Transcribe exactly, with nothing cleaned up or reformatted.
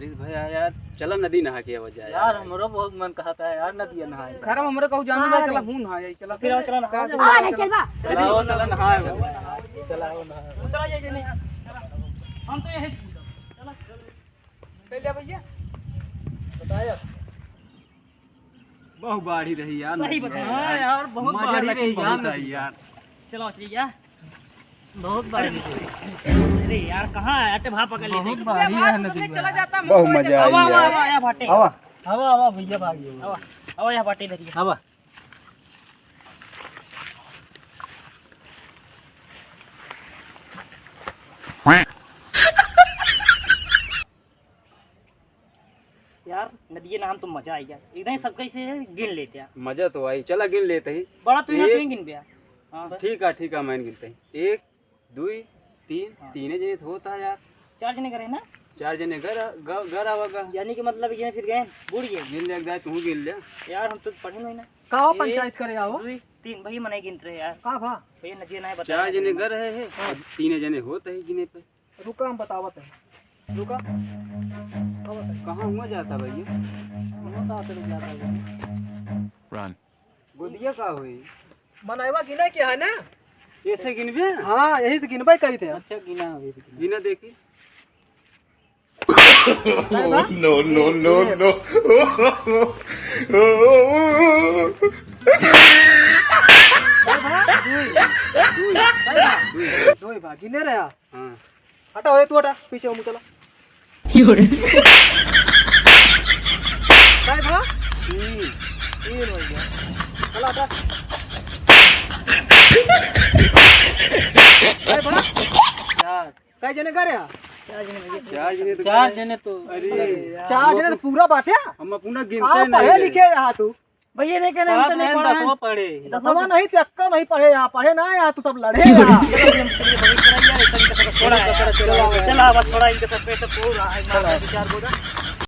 अरे भैया यार, चला नदी नहा के आवा जाए यार, यार। हमरो बहुत मन कहता है यार, नदिया नहाए। घर में हमरे कहू जाना हाँ बा, रे। चला हूँ नहा जाई, चला। फिर आओ, चला नहा। का हाँ, चला, नहीं, चला। चल बा। चला, आओ, चला नहा आओ। चला, आओ, नहा आओ। चला, ये, ये नहीं। हम तो यही चल जा भैया। बताया। बहुत बाढ़ी रही यार, सही नदी बता। है हाँ यार। यार, बहुत मजा बाढ़ी लगी रही बहुत यार है नदी। यार। चलो, चलिए यार। बहुत बाढ़ी रही। अरे यार, कहाँ है? अटे भाप पकड़ लेते बहुत हैं। बाढ़ी है नदी यार। बहुत मजा आई आवा, आवा, यार। आवा, यहाँ भाटे। आवा। आवा, आवा, भैया, भाग गए। आवा, आवा, यहाँ भाटे इधर ही। आवा। यार, नदिये नहान तो मजा आई गया। एकदम सब कैसे गिन लेते हैं। मजा तो आई, चला गिन लेते ही। बड़ा तू ना एक तू ही गिन बे। हाँ। ठीक है, ठीक है, मैं गिनते ही। एक, दुई, तीन, हाँ। तीने जने तो होता है यार। चार जने करे ना? चार जने घर, ग-, घर आवा गा। यानी कि मतलब ये फिर गए, बूड़ गए। गिन ले, एक दाई तू गिन ले। यार, हम तो पढ़े नहीं ना। का हो एक, पंचायत करे आओ? दुई, तीन, भाई, मने गिनत रहे यार। का भा? भैया, नदिया नहीं बता चार रहे जने हैं। घर रहे हैं, हाँ। अब तीने जने होते ही गिने पे। रुका, हम बतावत है। रुका। बतावत है। कहाँ हुआ जाता भैया? हुआ कहाँ से जाता है? Run। गोदिया का हुई? मनैवा गिना क्या है ना? ऐसे गिनबे? हाँ, यही से गिनबे करी थे। अच्छा, गिना हो, यही से गिना। गिना देखी। No, no, no, no, no। दुई, दुई, दुई। दुई भा, गिने रहे। हाँ। हटा, ओए, तू हटा, पीछे हो, मुँह चला। काय भा? तीन। तीन हो गया। चला, हटा। काय भा? चार। काय जने करे? चार जने तो चार जने तो। अरे यार। चार जने तो पूरा बाटे। हम अपना गिनते हाँ, नहीं पढ़े है। लिखे यहाँ तू। भैया नहीं कहना, हम तो नहीं पढ़ा है। दसवाँ पढ़े। दसवाँ नहीं, तो अक्का नहीं पढ़े यहाँ, पढ़े ना यहाँ, तू सब लड़े यहाँ। चला, बस थोड़ा इनके सब पे तो हो रहा है, मार दो चार बोझा।